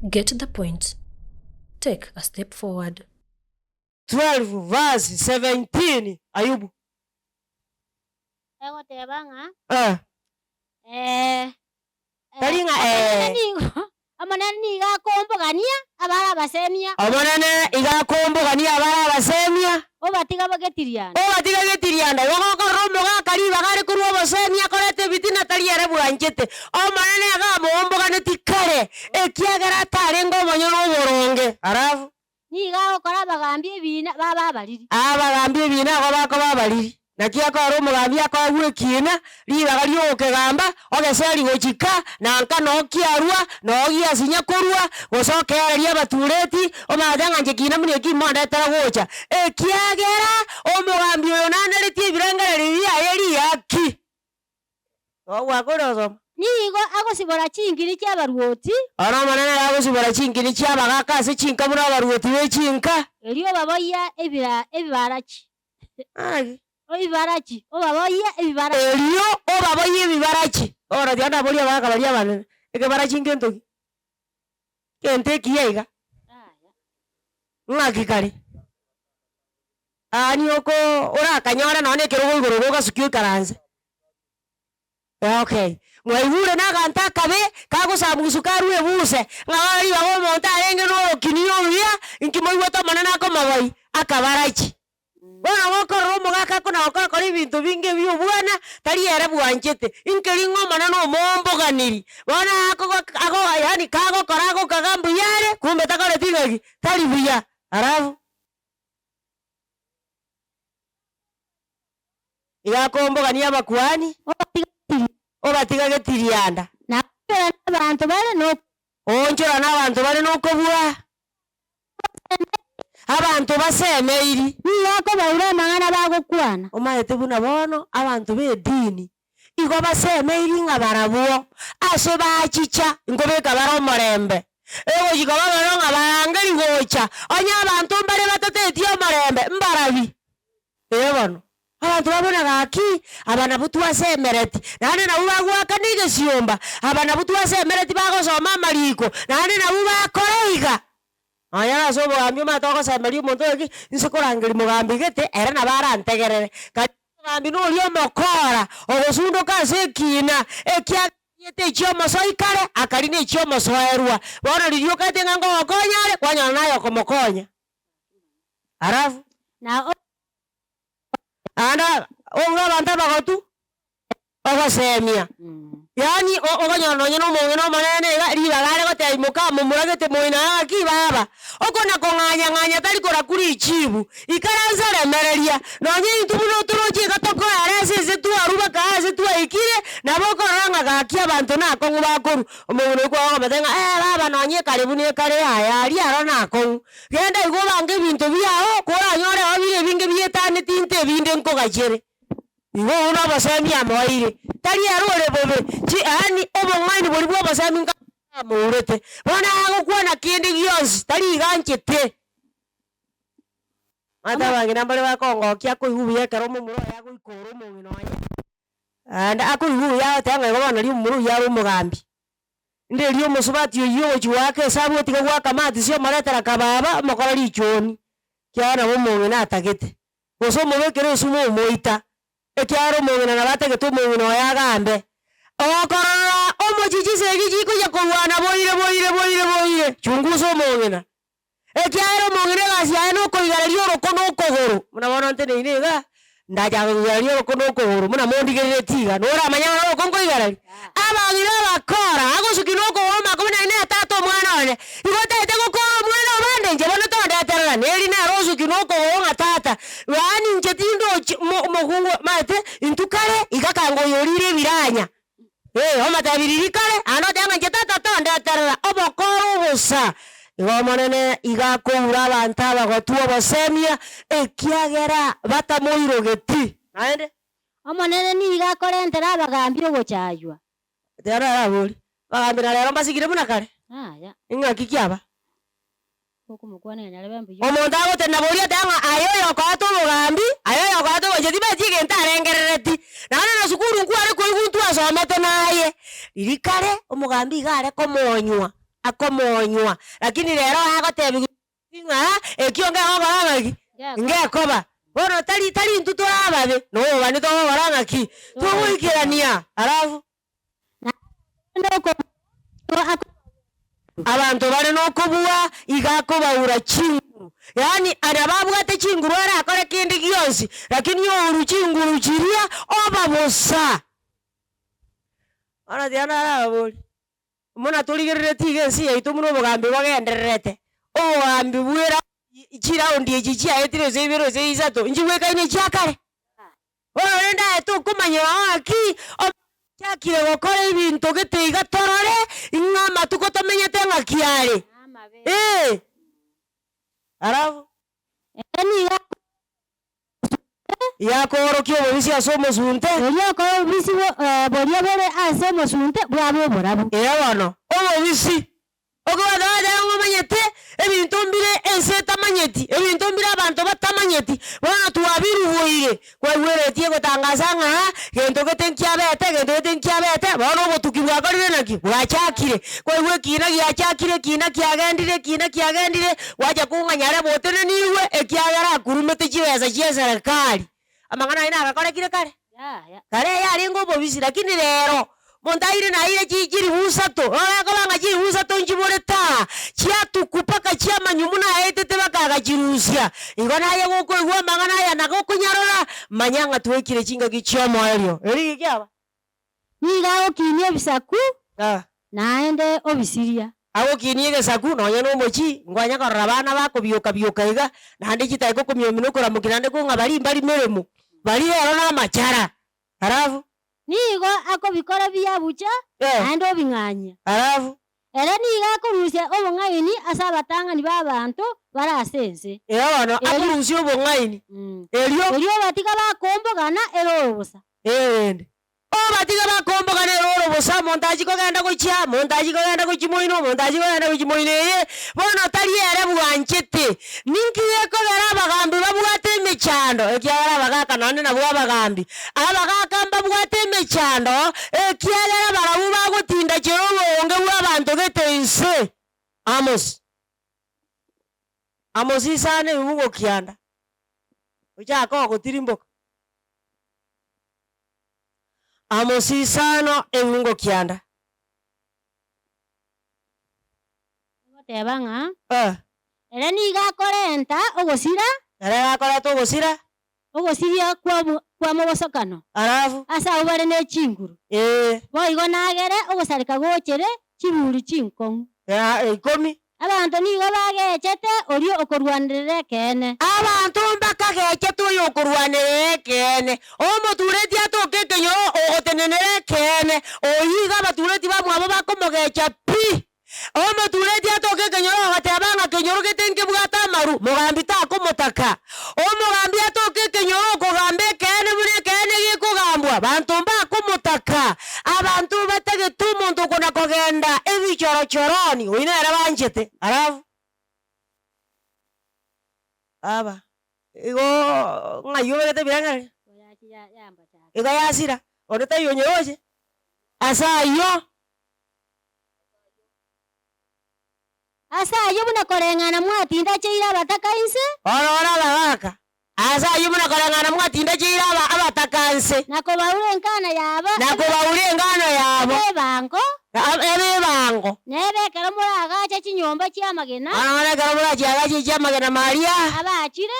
Get the point. Take a step forward. 12 verse 17 Ayubu. Egoteba ng'a Eh. eh, Tari ng'a ee. Omonene nigo Omonene nigo akombogania abare abasemia. Omonene iga akombogania abare abasemia. Obatiga getirianda. Obatiga getirianda. Igo gokorora omogaka ribaga are korwa obosemia akoreta ebitina tari ere bwanchete. Omonene iga amoomboganetie kare, ekiagera atarenge omonyene oboronge. Alafu. Nigo agokora abagambi ebiina babe abariri. Abagambi ebiina igo bakoba abariri. Naki akore omogambi akoegwa ekiina, ribaga ri'ogokegamba, ogeseri gochika, na nka noo kiarua, noo giasinya korua, gose okeereria abatureti, omanyete ng'a inche kiina buna eki mbondetera gocha, ekiagera omogambi oyo naneretie ebirengererio biaye riaki. Ogwakore osoma. Nigo agosibora chinkini chi'abaruoti. Oro Omonene nigo agosibora chinkini chi'abagaaka ase chinka buna abaruoti be chinka. Erio obaboyia ebira ebibarachi. Ng'aki? Ebibarachi, obaboyie ebibarachi. Erio obaboyie ebibarachi. Bono tiga ndaborie abagaaka baria abanene, ekebarachi ngento ki? Gento ekiya iga? Ng'aki kare? Aa nigo oko orakanyore nonya na ekerogo igoro iga ogasukia oikaranse. Okay, mwaigure na aganto akabe, kagosamusu karue ebuse, ng'a bono ribaga omonto arenge na orokini oruya, inki moigwete Omonene akomoboyia? Akabarachi. Bono gokorora omogaka akona gokora kora ebinto binge bia obwana, tari ere bwanchete, inkeri ng'a Omonene omomboganiri. Bono akogo ago yaani kagokora agokaga mbuya are, kumbe takoreti ng'aki? Tari buya. Alafu. Iga akombogania abakuani, obatiga getirianda. Na oonchorane abanto bare nokobua. Oonchorane abanto bare nokobua. Abanto basemeiri. Nigo akobaura amang'ana bagokwana. Omanyete buna bono abanto b'edini igo basemeiri ng'a barabwo ase bachicha nkobeka bare omorembe. Egochika babe ng'a barangeri gocha, onye abanto mbare batatetie omorembe, mbarabi. Ee bono, abanto ba buna gaki, aba nabwo twasemereti, naende nabwo bagoakana egesiomba, aba nabwo twasemereti bagosoma amariko, naende nabwo bakora iga. Nonya na ase obogambi omanyete ogosemeria omonto ng'aki, inse korangeria mogambi gete, ere nabo arantegerere. Kare omogambi noria omokora, ogosundoka ase ekina, ekiagera ariete echia omosoi kare, akarina echia omosoerwa. Bono riria okaete ng'a ngogokonya are, kwanyora naye okomokonya. Alafu. Na Naende obure abanto abagotu, ogosemia. Yaani okonyora nonye na omong'ina omonene iga, ribaga are gotebia moka momoragete moino aye ng'aki baba, oko na kong'anya ng'anya tari korakwa richibu, ikaransa remereria, nonye intwe buna otoroche iga tokoera ase ense twarwa mpaka ase twaikire, nabo okorora ng'a gaki abanto nakong'u bakorwa. Omong'ina oyio kwagomotebia ng'a eh baba nonye ekare buna ekare yaya aria aro nakong'u. Genda igo obange ebinto biao, koranyore oo bire ebinge bietaneti inte ebinde nkogachere. Igo obwo nobosemi amoeire, tari ere ore bobe, chi yaani obong'aini boria bwa obosemi nka amourete. Bono agokwana kende gionsi, tari iga anchete. Omanyete abang'ina mbare bakongokia akoigwa buya ekero omomura oye agoikora omong'ina oye, naende akoigwa buya agoteba ng'a igo bono riria omomura oyio are omogambi. Nderie omosubati oyio ogochia goaka esabu otige goaka matisi omoretera kababa omokore richoni, ekiagera nabo omong'ina atagete. Gose omobekere esumu omoita, ekiagera omong'ina nabo atagete omong'ina oye agambe. Okorora omochie chisegi chikoyia korwana boire boire boire boire, chungusa omong'ina. Ekiagera omong'ina egasi yaye nokoigareria oroko na okogoro, buna bono nteneine igaa, ndachake koigareria oroko na okogoro buna mondigereretie iga, noramanye ng'a noroko nkoigareria? Abang'ina abakora, agosukia na okogoro omake buna aye nere tata omwana one, igo otagete gokora omwana obande inche bono tondeterera, neri nere osukia na okogoro ng'a tata, yaani inche tindochi mo omokungu omanyete, intwe kare, iga kanga oyo orire ebiranya, eh, omotebi riria kare, naende oteba ng'a inche tata tondeterera, obokora obosa. Igo Omonene iga akoura abanto abagotu obosemia, ekiagera batamoirogeti. Naende. Omonene nigo akorentera abagambi ogochaywa. Tiga naraborie, abagambi na rero mbasigire buna kare? Yaya. Ing'aki kiaba? Okomokwanera nyarebe mbuya. Omonto agotenena boria oteba ng'a aye oyokoete obogambi, aye oyokoete obochie, timanyeti egento arengerereti. Naende na sukuru nkware koigwa ntwasomete naye. Riria kare, omogambi iga are komonywa. Akomonywa, lakini rero agotebigwa ng'a ekio ngegokora ng'aki? Ngekoba. Bono tari tari intwe tore ababe, na obobani togokora ng'aki? Togoikerania. Alafu. Abanto bare nokobua iga akobaura chinguru, yaani aria babwate chinguru arakore kende gionsi, lakini ourwe chinguru chiria oba bosa. Bono tiga narababorie, buna torigereretie iga ense yaito buna obogambi bogendererete, obogambi bwera chiraundi echi chiaetire gose ibere gose isato, nchibwekaine chia kare? Bono rende aye tokomanya ng'aki ochakire gokora ebinto gete iga torore ng'a amatuko tomenyete ng'aki are. Ee. Alafu. Yakoorokia obobisi ase omosunte. Erio okoe obobisi boria bore ase omosunte bwabe oborabu. Ee bono, obobisi. Okobwata gwateba ng'a omanyete, ebinto mbire ense etamanyeti, ebinto mbire abanto batamanyeti, bono twabiruboire, kwaigweretie egotangasa ng'a gento gete nkiabete, gento gete nkiabete, bono obotuki bwakorire naki? Bwachakire. Kwaigwa ekina giachakire, ekina kiagendire, ekina kiagendire, gwacha kong'anya aria botenenigwe, ekiagera akurumete chibesa chia eserekari. Amang'ana ayio nagakorekire kare? Kare yarenge obobisi, lakini rero, monto aire naire chi chiribu isato, rora ekoba ng'a chiribu isato nchiborete aa, chiatuku mpaka chiamanywa buna aetete mpaka agachirusia. Igo naye gokoigwa amang'ana aya na gokonyarora, manya ng'a twaikire chingaki chi'omoerio. Eri giki aba? Nigo agokinia ebisaku, naende obisiria. Agokinia egesaku nonya nomochie, nkwanya korora abana bakobioka-bioka iga, naende chitageka okomiomia na okoramokia naende kong'a baria mbari meremo, baria rero namachara. Alafu. Nigo akobikora biabucha, naende obing'anyia. Alafu. Ere nigo akorusia obong'aini ase abatang'ani b'abanto bare ase ense. Ee bono, akorusia obong'aini. Erio. Erio obatiga bakombogana ere orobosa. Erende. Obatiga bakombogana ere orobosa, omonto achie kogenda gochia, omonto achie kogenda gochia moino, omonto achie kogenda gochia moino eye, bono tari ere bwanchete. Ninki gekogera abagambi babwate emechando? Ekiagera abagaka naende nabwo abagambi. Abagaka mbabwate emechando, ekiagera barabwo bagotindachera oboronge bw'abanto gete inse. Amos. Amos isano ebibugo kianda, ochake ogotirimboka. Amos isano ebiungo kianda. Egoteba ng'a ere nigo akorenta ogosira. Ere nigo akoreta ogosira. Ogosiria kwa mobosokano. Alafu. Ase abwo bare ne chinguru. Ee. Boigo nagere ogosareka gochere chiburi chinkong'u. Ya ikomi. Abanto nigo bagechete oria okorwanerera ekeene. Abanto mbakagechete oyo okorwanerera ekeene. Omotureti atoke ekenyoro ogotenenera ekeene, oyio iga abatureti bamwabo bakomogecha pi. Omotureti atoke ekenyoro ogateba ng'a kenyoro gete nkebwate amaru, mogambi takomotaka. Omogambi atoke ekenyoro okogamba ekeene buna ekeene gekogambwa, banto mbakomotaka. Abanto batagete omonto okona kogenda ebichorochoroni, oyio nere banchete. Alafu aba igo ng'ai obegete ebirengererio? Igo yasira, onde taiyo onyeroche? Ase ayio. Ase ayio buna koreng'ana mwatindacheire abataka inse. Bono ore abagaaka. Ase ayio buna koreng'ana mwatindacheire aba abataka inse. Na kobaura engano yabo. Na kobaura engano yabo. Ebe ebango. Ebe ebango. Nebe ekero moragache chinyomba chi'amagena. Bono ekero morachiagache echi'amagena maria. Abaachire.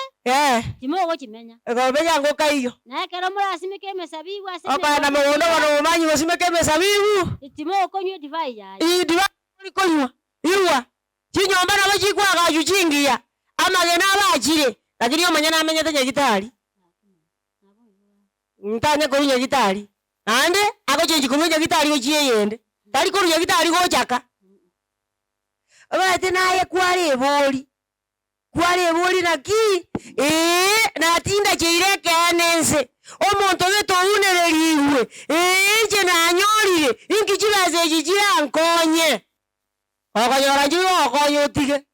Timogochimenya. Ekomenya ngokaiyo. Na ekero morasimeke emesabibu ase Okoenda mogondo bono momanyi gosimeka emesabibu. Timokonywa edivai yaye. Edivai timori konywa. Igwa, chinyomba nabo chikwagachwa chingiya, amagena abachire, lakini omonyene amenyete nyagitari. Ntanya korwa nyagitari, naende agochenchia korwa nyagitari gochia eyende, tari korwa nyagitari gochaka. Omanyete naye kwarebori. Kwarebori naki? Ee, natindacheire ekeene ense, omonto gete ounererigwe, ee, inche nanyorire, inki chibesa echi chirankonye? Okonyora inche gogokonya otige,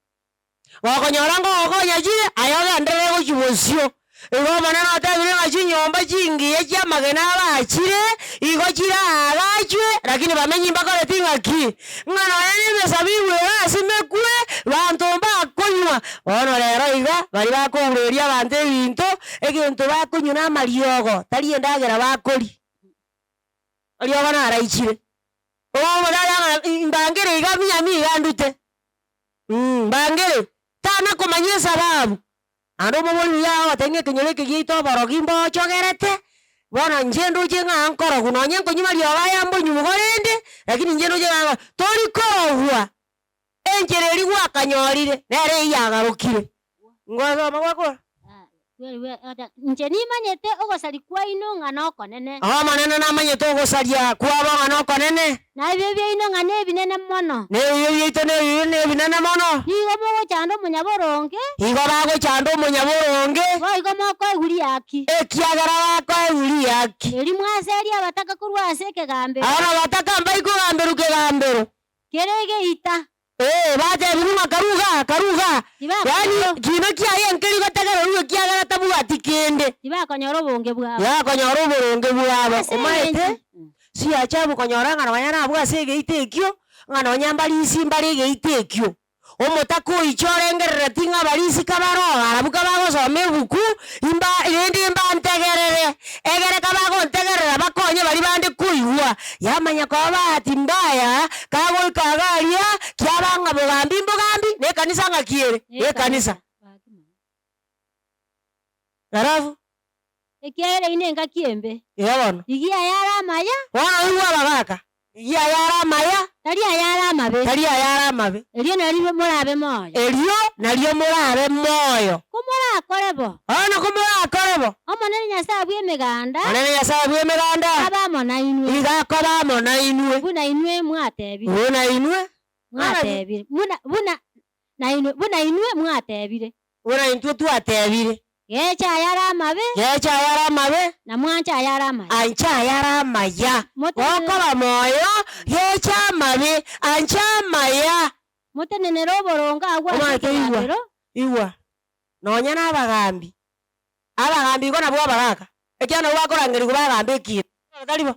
gokonyora ngogokonya chire, aye ogenderere gochia bosio. Igo Omonene otebire ng'a chinyomba chingiya chi'amagena abaachire, igo chiraagachwe, lakini bamenyi mbakoreti ng'aki? Ng'a nonya na emesabibu erasimekwe, banto mbakonywa. Bono rero iga, baria bakoureria abanto ebinto, egento bakonywa na amariogo, tari endagera bakoria. Mariogo naraichire. Ogomoteebia ng'a mbangere iga mia mia iga ndute, mbangere, tana komanya esababu. Naende omobori buya agogotebi ng'a ekenyoro eke giaito oborogi mbochogerete, bono inche ndoche ng'a nkorogwa nonye nkonywa mariogo aya mbonywa igo rende, lakini inche ndoche ng'a nkorogwa. Tori korogwa, enchera eria gwakanyorire, nere eywo yagarokire. Ngosoma gwakora. Inche nimanyete ogosaria kwaino ng'a nokonene. Omonene namanyete ogosaria kwabo ng'a nokonene. Na ebibe biaino ng'a nebinene mono. Na ebibe biaito nebibe nebinene mono. Nigo mogochanda omonyaboronge. Igo bagochanda omonyaboronge. Boigo mokoegwa riaki. Ekiagera bakoegwa riaki. Erio mwaseria abataka korwa ase ekegambero. Abataka mbaikogamberwa kegambero. Kere egeita. Ee, batebigwe ng'a karue igaa, karue igaa, yaani kina kiaye nkeri gotegererwa ekiagera tabwati kende. Tibakonyora obonge bwabo. Tibakonyora oboronge bwabo. Ase Omanyete, eng'encho. si ajabu konyora ng'a nonya nabwo ase egeita ekio, ng'a nonya mbarisi mbare egeita ekio. Omotaka oiche orengerereti ng'a abarisi kabaroo barabwo kabagosoma ebuku, imba rende mbantegerere, egere kabagontegerera bakonye baria bande koigwa, yamanya koba bahati mbaya, kagoika iga aria, kiaba ng'a bogambi mbogambi, na ekanisa ng'aki ere? Ekanisa. Alafu. Ekiagera eyio nengaki embe. Iga bono. Rigia ayare amaya. Bono oigwe abagaka. Rigia ayare amaya. Tari ayare amabe. Tari ayare amabe. Erio nario morabe moyo. Erio nario morabe moyo. Komorakore bo. Bono komorakore bo. Omonene Nyasae bw'Emeganda. Omonene Nyasae bw'Emeganda. Abe amo nainwe. Iga akoba amo nainwe. Buna inwe mwatebire. Buna inwe. Mwatebire. Buna, buna, nainwe, buna inwe mwatebire. Buna intwe twatebire. Gecha ayare amabe. Gecha ayare amabe. Na mwanche ayare amaya. Ancha ayare amaya. Gokoba moyo, gecha amabe, ancha amaya. Motenenere oboronge agwo ase Omanyete igwa, ekegambero. igwa, nonya na abagambi, abagambi igo nabwo abagaka, ekiagera nabwo bakorangerigwa bagamba ekina, tari bo?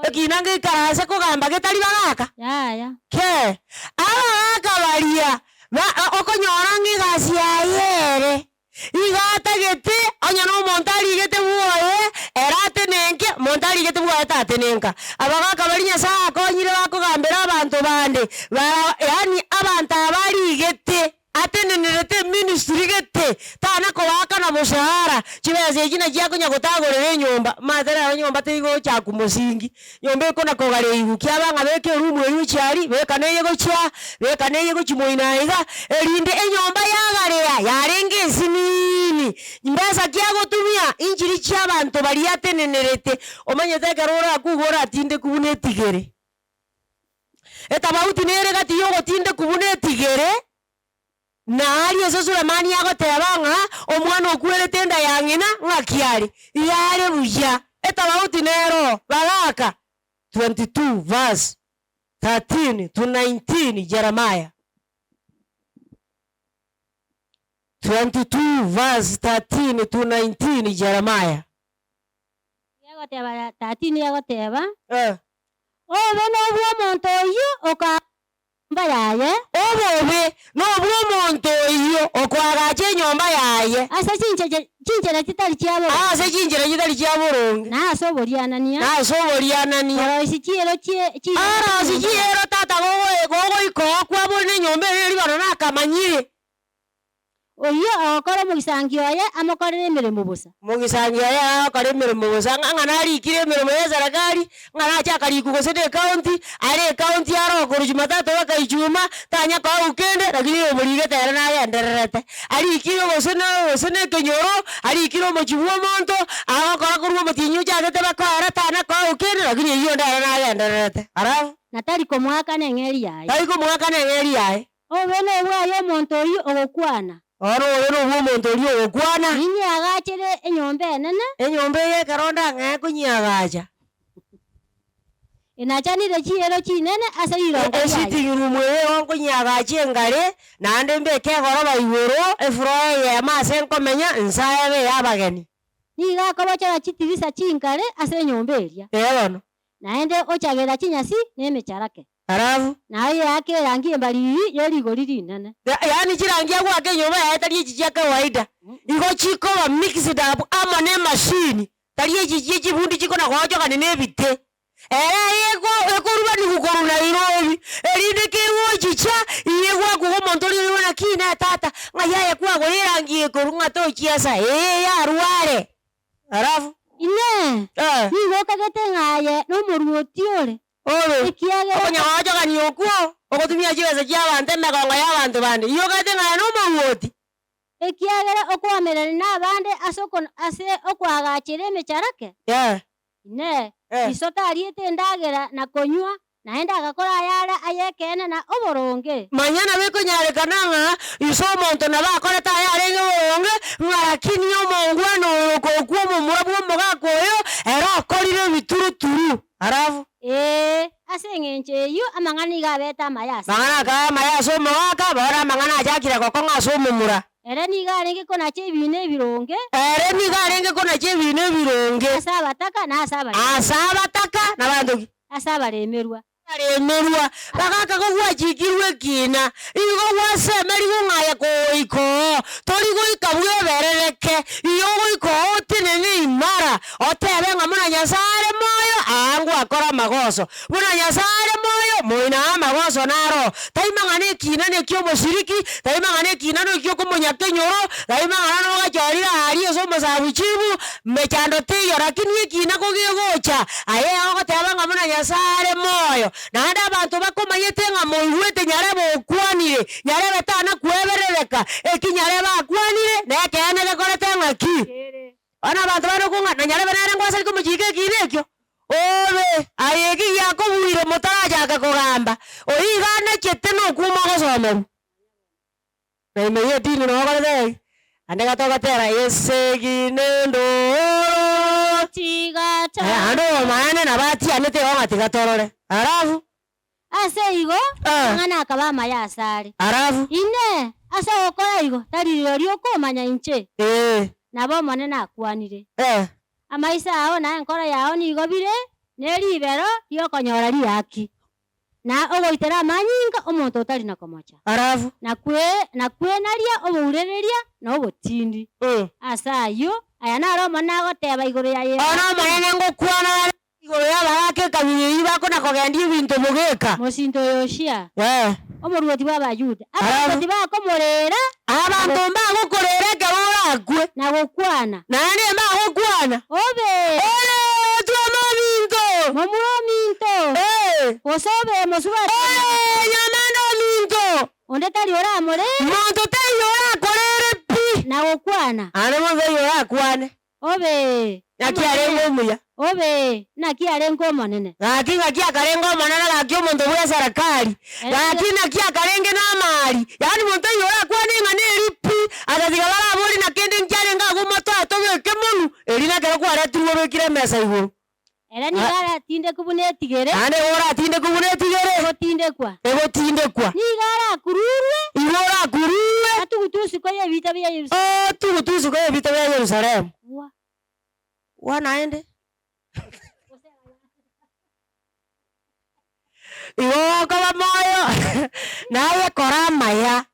Ekina ngeikaranse kogamba getari bagaka? Yaya. Kee, abagaka baria ba okonyora ng'a egasi yaye ere, iga atagete onye na omonto arigete bwoye, ere atenenke, monto arigete bwoye tatenenka. Abagaka baria Nyasaye akonyire bakogambera abanto bande, bara yaani abanto aba arigete. Atenenerete eministry gete, tana kobaakana moshahara, chibesa echi nachio akonya gotagorera enyomba, omanyete rero nyomba teigochakwa mosingi, nyomba ekona kogareigwa, kiaba ng'a beka eroom eywo gochia aria, beka na eye gochia aa, beka na eye gochia moino aiga, erinde enyomba yagarea yarenge esiniini, mbesa ki agotumia, inchiri chia abanto baria atenenerete, omanyete ekero orakwe igo oratindekwe buna etigere. Etabauti nere gati y'ogotindekwa buna etigere, na aria ase Sulemani agoteba ng'a omwana okwerete enda ya ng'ina ng'aki are? Iga are buya. Etabauti nero oo, bagaka 22 verse 13 to 19 Jeremiah 22 verse 13 to 19 Jeremiah. Egoteba 13 egoteba, Obobe nobw'omonto oyio okoagacha enyomba yaye. Obobe nobw'omonto oyio okoagacha enyomba yaye. Ase chinchera chitari chia boronge. Ase chinchera chitari chia boronge. Na ase oborianania. Na ase oborianania. Koroisia chiero chie chinyomba. Arosie chiero tata gogoika okwa bore nenyomba ere eria bono nakamanyire. Oyio ogokora omogisangio oye amokorere emeremo bosa. Omogisangio oye agokora emeremo bosa, ng'a ng'a narikire emeremo ya eserekari, ng'a nache akarikwa gose na ecounty, are ecounty aro korwa jumatatu mpaka ijumaa, tanya koegwa kende, lakini oyo omorigete ere nagendererete. Arikire gose na gose na ekenyoro, arikire omochie bwa omonto, agokora korwa omotienyi ochagete bakoera tana koegwa kende, lakini eywo onde ere nagendererete. Alafu. Na tari komoakana eng'eria yaye. Tari komoakana eng'eria yaye. Obobe nobwaye omonto oyio ogokwana. Bono obobe nobw'omonto oria ogokwana. Ninyeagachere enyomba enene. Enyomba eye ekero ndang'ee konyeagacha. Enachanire chiero chinene ase rirongo riaye. Esitting room eye igo nkonyeagacha engare, naende mbeke egoroba igoro, efloor eyemo ase nkomenya, nsae ebe eya abageni. Nigo akobochora chitirisa chinkare ase enyomba eria. Ee bono. Naende ochagera chinyasi na emecharake. Alafu. Na oyeake erangi embariri ye rigori rinene. Yaani chirangi agoaka enyomba yaye tari echi chia kawaida, igo chikoba mixed up amo na emashini, tari echi chie chibundi chikona goochogani na ebite. Ere eye eko ekorubanigwa korwa Nairobi, erinde kegochicha, igo egwakwa iga omonto oria oigwe naki inee tata, ng'ai aye kwagora erangi eye korwa ng'a tochiesa, ee yarware. Alafu. Inee! Eh. Nigo okagete ng'a aye nomoruoti ore? Ore Ekiagera. okonyagochogania okwo, ogotumia chibesa chi'abanto emegongo y'abanto bande, igo okagete ng'a aye nomoruoti? Ekiagera okoamererania nabande ase oko ase okoagachera emecharake? Eh. Inee! Eh. Iso tariete endagera na konywa, naende agakora ayare ay'ekeene na oboronge? Manya nabo ekonyarekana ng'a ise omonto nabo akorete ayarenge boronge, ng'a lakini omongwana oyo okokwa omomura bw'omogaka oyo, ere okorire ebituruturu. Alafu. Ee, ase engencho eyio amang'ana nigo abete amaya ase. Amang'ana akaba amaya ase omogaka, bono amang'ana achakire gokong'a ase omomura. Ere nigo arenge konacha ebiina ebironge. Ere nigo arenge konacha ebiina ebironge. Ase abataka na ase abaremerwa. Ase abataka na abanto ki? Ase abaremerwa. Abaremerwa. Bagaka kogwachikirwe ekiina, igo gwasemerigwe ng'a aye kogoika oo, tori goika bweberereke, igo ogoika oo otenene imara, otebe ng'a buna Nyasae are moyo, aa ngwakora amagoso. Buna Nyasae are moyo, moino aa amagoso naro. Tai mang'ana ekiina neki omoshiriki, tai mang'ana ekiina neki okomonyakenyoro, tai mang'ana nogachorire aaria ase omosabu chibu, mechando teiyo, lakini ekiina kogegocha, aye ogoteba ng'a buna Nyasae are moyo. Naende abanto bakomanyete ng'a moigwete nyarebe okwanire, nyarebe tana kweberereka, eki nyarebe akwanire, nekeene gekorete ng'aki? Bono abanto bare okong'a, na nyarebe nere ngwasareke omochiko ekiina ekio? Obe! Aye eki giakobuire motarachaka kogamba, oyio iga anachete nokwoma ogosomerwa. Na ime y'edini noo okorete gaki, ande iga togotera esegi nendoro. Tiga Ande oyomaene nabo atianete igo ng'a tiga torore. Alafu. Ase igo, amang'ana akaba amaya asare. Alafu. Inee! Ase ogokora igo tari rirorio okomanya inche? Ee. Nabo Omonene akwanire. Ee. Amaiso ao na enkoro yao nigo bire ne ribero ri'okonyora riaki, na ogoitera amanyinga 'omonto otari na komocha, Alafu. na na kwenaria obourereria na obotindi. Ase ayio, aya naro Omonene agoteba igoro ya Bono Yehoyakimu. Omonene ngokwana are Igoro y'abagaaka ekabira eyio bakona-kogendia ebinto bogeka. Mosinto o Yoshia, Ee. omoruoti bw'Abayuda. Alafu. Abanto tibakomorera. Abanto mbagokorera ekero orakwe. Na gokwana. Naende mbagokwana. Obe. Ore otwoma ominto. Momura ominto. Ee. Gose obe mosubati. Ore nyomenda ominto. Onde tari oramorere. Monto taiyo orakorere pi. Na gokwana. Naende monto taiyo orakwane. Obe! Naki arenge omuya. Obe! Naki arenge omonene. Gaki ng'aki akarenge omonene gaki omonto bw'eserekari. Gaki naki akarenge namari. Yaani monto oyio orakwane ng'a neri pi, agatiga barabori na kende nkiarenge agwo omoto atobeke monwe, eri nekero kwaretirwe obekire emesa igoro. Ere nigo aratindekwe buna etigere. Naende igo oratindekwe buna etigere. Egotindekwa. Egotindekwa. Nigo arakururwe. Igo orakururwe. Atugutwe isiko y'ebiita bia Yerusalemu. Otugutwe isiko y'ebiita bia Yerusalemu. Gwa. Gwa naende. Igo okoba moyo, naye kora amaya,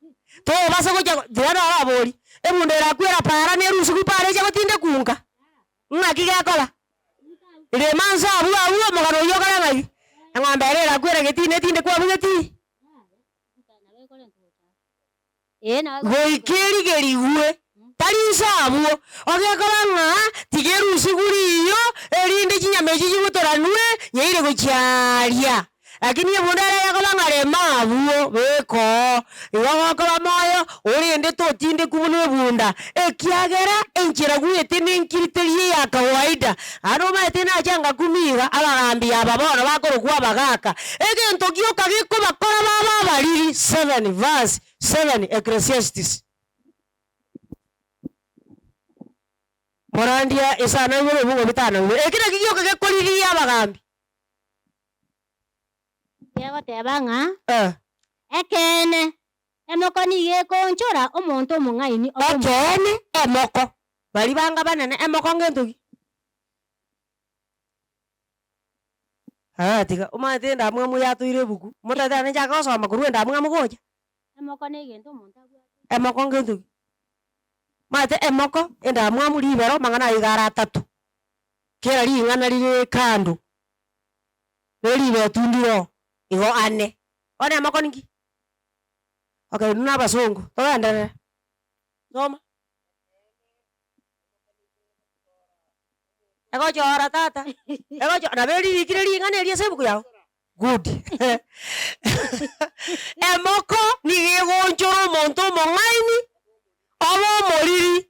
tobasa gocha tiga narabori, ebunda erakwera para nerusiwu para eche gotindekwa nka, ng'aki gekoba? Rema nse abwo abwo omogano oyio okore ng'aki? Eng'ombe ere erakwera getii netindekwe abwo getii? Goika erigerigwe, tari inse abwo, ogekora ng'a tiga erusigwe riiyo, erinde chinyama echio chibutoranwe, nyeire gochia aaria. Lakini ebunda ere egoba ng'a rema abwo, beka oo, igo gokoba moyo, orende totindekwa buna ebunda, ekiagera enchera gwete nenkiri teri eya kawaida. Naende omanyete nacha ngakumi iga, abagambi aba bono bakorokwa abagaka, egento gioka gekobakora babe abariri, 7 verse 7 Ecclesiastes. Morandia isano ibere obungo bitano bibere, eki naki gioka gekoriria abagambi. Gegoteba ng'a, Ekeene, emoko nigo ekoonchora omonto omong'aini obe omo. Ekeene, emoko. Baria banga banene emoko ngento ki? Aa tiga, omanyete endamwamu yatoire ebuku, motagete naende nchake gosoma korwa endamwamu gocha? Emoko na egento omonto abwate. Emoko ngento ki? Omanyete emoko, endamwamu, ribero, amang'ana aywo iga are atato. Kera ring'ana rire kando, na eribetu ndire oo, igo ane. Bono emoko ninki? Okay, intwe na abasongo, togenderere, soma. Egochora tata, egocho nabo eririkire ring'ana eria ase ebuku yago, good. Emoko nigo egoonchora omonto omong'aini, obe omoriri.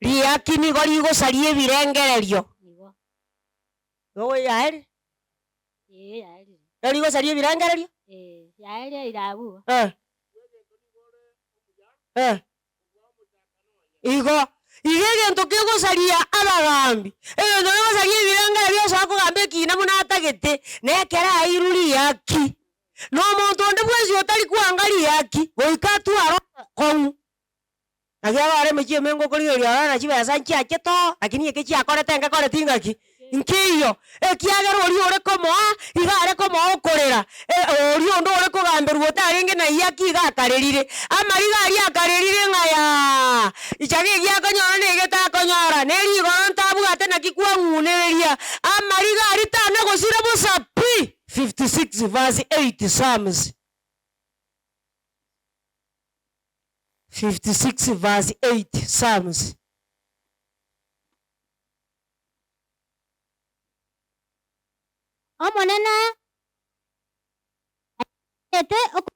Riaki nigo rigosaria ebirengererio. Igo. Igo yaerire? Ee yaerire. Rigosaria ebirengererio? Ee, yaerire ira abwo. Eh. Eh. Igo, iga egento kegosaria abagambi, egento kegosaria ebirengererio osoa kogamba ekina buna atagete, na ekero airwe riaki. Na omonto onde bwensi otari kwanga riaki, goika atware obokong'u. Naki abare emechie emenge okorigereria ororo na chibesa nchiachete oo, lakini eke chiakorete ngekoreti ng'aki? Nkeiyo. Ekiagera oria ore komoa, iga are komoa okorera, oria onde ore kogamberwa otarenge na iyaki iga akarerire. Amariga aria akarerire ng'a yaa, ichaga egi akonyora na ege takonyora, na erigoro ntabwate naki kwang'unereria. Amariga aria tana gosira bosa pi! 56 verse 8 Psalms. 56 verse 8 Psalms. Omonene aete oko.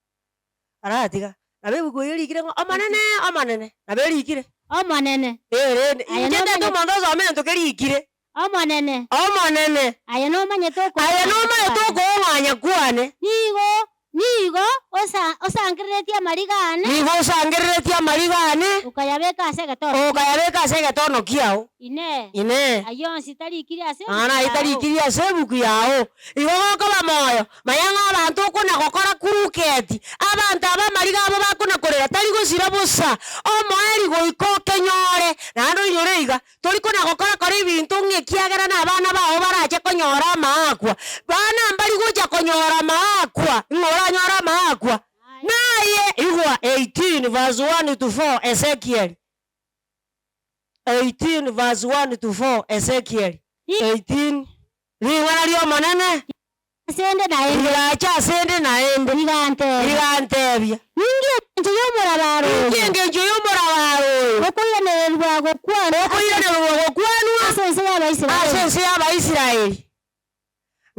Aratiga, nabo ebuku eyio erikire ng'a Omonene, Omonene, nabo erikire. Omonene. Eh rende, Aye inche ntete nomanyete. omonto osome egento kerikire. Omonene. Omonene. Aye nomanyete Aye okoong'anya nomanyete kwane. okoong'anya kwane. Nigo, nigo osa, osangereretie amariga ane. Nigo osangereretie amariga ane. Okayabeka ase egetono kiao. Okayabeka ase egetono kiao. Inee! Inee! Ayio onsi tarikiri ase ebuku Amang'ana ayio yao? tarikiri ase ebuku yao. Igo gokoba moyo, manya ng'a abanto okona-gokora kuruketi, abanto aba amariga abo bakona-korera tari gosira bosa, omoerio goika okenyore. Naende oinyore iga, Tori kona-gokora kora ebinto ng'a ekiagera nabana bao barache konyora amaakwa. Bana mbari gocha konyora amaakwa, ng'a oranyore amaakwa? Naye, igwa, 18 verse 1 to 4, Ezekiel. 18 verse 1 to 4, Ezekiel. 18, Ring'ana ri'Omonene. Asende naende. Rigacha asende naende. Rigantebia. Rigantebia. Ninki engencho y'omorabaro oyo? Ninki engencho y'omorabaro oyo? Okoiranererwa gokwanwa. Okoiranererwa gokwanwa. Ase ense y'Abaisraeli. Ase ense y'Abaisraeli.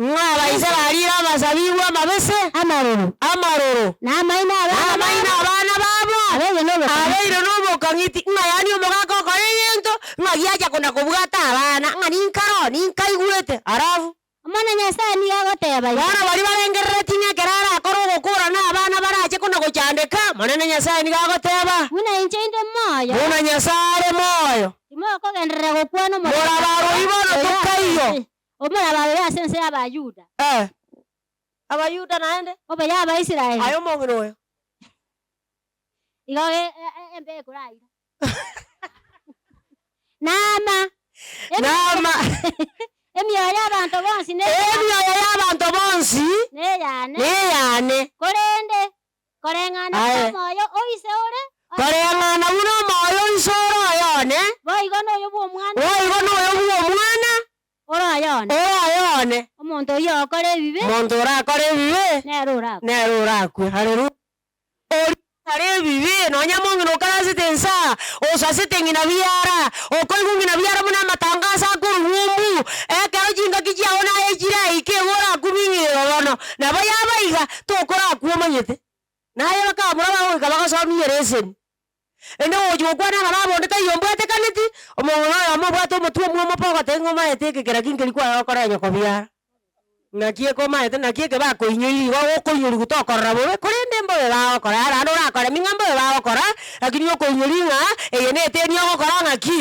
Ng'a abaise bariire amasabibu amabese. Amaroro. Amaroro. Na amaino abana babo. Amaino abana babo. Abeire nobokang'iti. Abeire nobokang'iti. Ng'a yaani omogaka okora egento, ng'a giacha kona kobwata abana, ng'a ninkaro, ninkaigwete. Alafu. Omonene Nyasae nigo agoteba iga. Bono baria barengereretie ng'a ekero arakore ogokora na abana barache kona-gochandeka, Omonene Nyasae nigo agoteba. Buna inche inde moyo. Buna Nyasae are moyo. Timokogenderera gokwana Morabaro oyio bono tokaiyo. Omorabaro oyo ase ense y'Abayuda. Eh, Abayuda naende. Obe y'Abaisraeli. Aye omong'ina oyo. Igo embe ekoraira. Naama! Naama! Emioyo y'abanto bonsi Emioyo y'abanto bonsi neyane. neyane. Korende koreng'ana buna Aye. omoyo o ise ore Koreng'ana buna omoyo o ise ore oyone. Boigo noyo bw'Omwana. Boigo noyo bw'Omwana. Ore oyone. Ore oyone. Omonto oyio ogokora ebibe. Omonto orakore ebibe. Nere orakwe. Nere orakwe. Haleluya. Oria okore ebibe, nonya mong'ina okarasete ense aa, osasete ng'ina biara, okoigwa ng'ina biara buna amatangaso akorwa umbu, ekero chingaki chiao naye chiraike igo orakumie ng'a ero bono. Nabo yaba iga, tokorakwa omanyete. Naye bakamura bagoika bagosomia ereseni. Ende ogochia gokwana ng'a baba onde taiyo ombwatekaneti, omong'ina oyomo obwate omotwe omwomo pa ogoteba ng'a omaete eke kera ki nkeri kwaye gokora nyoko biara. Naki eke omaete, naki eke bakoinyoirie igo okoinyorigwa tokorora bobe, korende mbobe bagokora, naende orakoremi ng'a mbobe bagokora, lakini okoinyoria ng'a eye neteni ogokora ng'aki?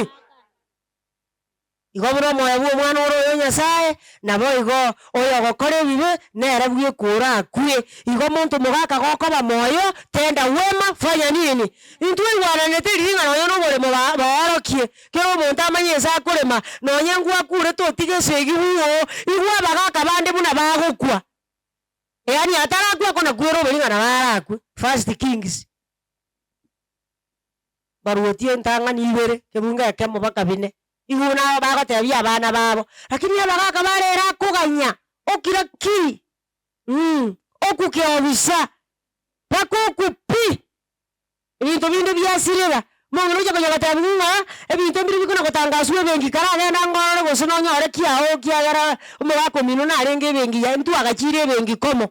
Igo buna omoyo bw'Omwana ore oyo Nyasae, naboigo oyogokora ebibe nere bweka orakwe. Igo monto mogaka gokoba moyo, tenda wema, fanya nini? Intwe oigwananete riria ng'a nonya noboremo ba baorokie, kera omonto amanye ense akorema, nonye ngwakurete otige esegi bwoo, igwa abagaka bande buna bagokwa. Yaani atarakwa akona kweroberi ng'a nabo arakwe, First Kings. Baruoti entang'ani ibere, kebungo ekemo mpaka bine, igo buna bagotebia abana babo, lakini abagaka bare ere akoganya, okira ki mh, okuke obisa, mpaka okwe pi, ebinto binde biasirera, omong'ina ocha konya gotebiwa ng'a ebinto mbire bikona gotangaswa ebenki karagende ang'o orore gose nonyore kiago ekiagera omogaka omino narenge ebenki yaye ntwagachire ebenki komo.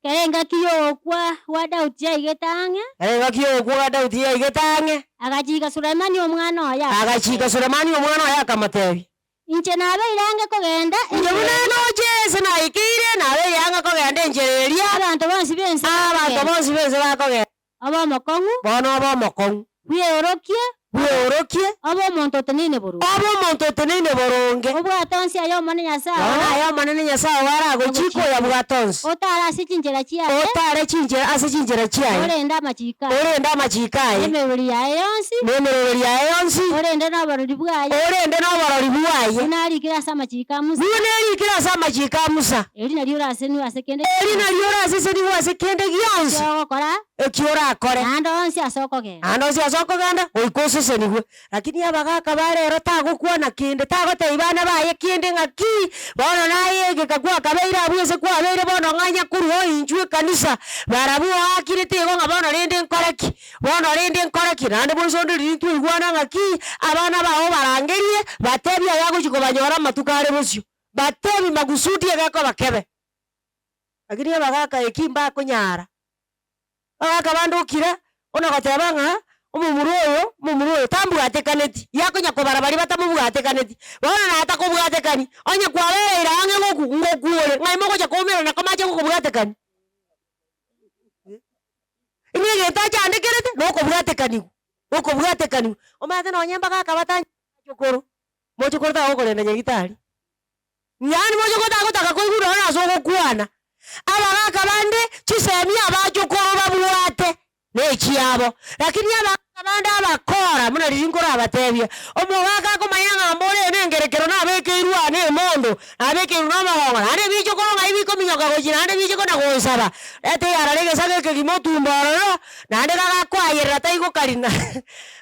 Kera engaki y'ogokwa gwa Daudi yaigete ang'e. Kera engaki y'ogokwa gwa Daudi yaigete ang'e. Agachiika Sulemani omwana oye, Agachika akamotebia. Sulemani omwana oye, akamotebia. Inche nabeire ang'e kogenda Inche enchera buna eria. noche ase naikeire, nabeire ang'e kogenda enchera eria. Abanto bonsi b'ense Abanto bakogenda. bonsi b'ense bakogenda. Obe omokong'u. Bono obe omokong'u. Bweorokie. Bweorokie. Obe omonto oteneine boronge. Obe omonto oteneine boronge. Obwate onsi aya Omonene Nyasae oo. Bono aya Omonene Nyasae oo aragochike oyabwate onsi. Otare ase chinchera chiaye. Otare chinchera ase chinchera chiaye. Orende amachiiko aye. Orende amachiiko aye. Na emeroberi yaye yonsi. Na emeroberi yaye yonsi. Orende noborori bwaye. Orende noborori bwaye. Buna arikire ase amachiiko a Musa. Buna erikire ase amachiiko a Musa. Eri nario orasesenigwe ase kende Eri gionsi. nario orasesenigwe ase kende gionsi. Eki ogokora. Eki orakore. Naende onsi ase okogenda. Naende onsi ase okogenda, goika osesenigwe. Lakini abagaka ba rero tagokwana kende, tagotebia bana baye kende ng'aki, bono naye egeka kwakabeire abwo ase kwabeire bono ng'anya korwa oo inchwe ekanisa, barabwo oakire tigo ng'a bono rende nkore ki, bono rende nkore ki, naende boiso onde riria twaigwana ng'aki, abana bao obarangerie, batebie aya agochia kobanyora amatuko are bosio, batebie makusudi egekoba kebe. Lakini abagaka eki mbakonyara. Abagaka bande okira, buna goteba ng'a omomura oyo, omomura oyo tambwatekaneti, yakonya kobara baria batamobwatekaneti, bono natakobwatekani, onye kwabereire ang'e ngokwu ngokwu ore, ng'ai mogocha koumerana komache gokobwatekani? Ng'a egento achandekerete, na okobwatekaniwa, okobwatekaniwa, omanyete nonye mbagaka batanyeti mochokoro, mochokoro tagokorenda nyagetari. Yaani mochokoro tagotaka koigwa nonye ase ogokwana. Abagaka bande chisemi abachokoro babwate nechiabo, lakini abagaka bande abakora buna riria nkorabatebia, omogaka akomanya ng'a mbore ere nengerekero nabekeirwe aa na emondo, nabekeirwe na omogongo, naende ebichokoro ng'ai bikominyoka gochia naende biche kona gonsaba, reta eyarare egesago ekegima otumbe ororo, naende gagakoayerera taigokarina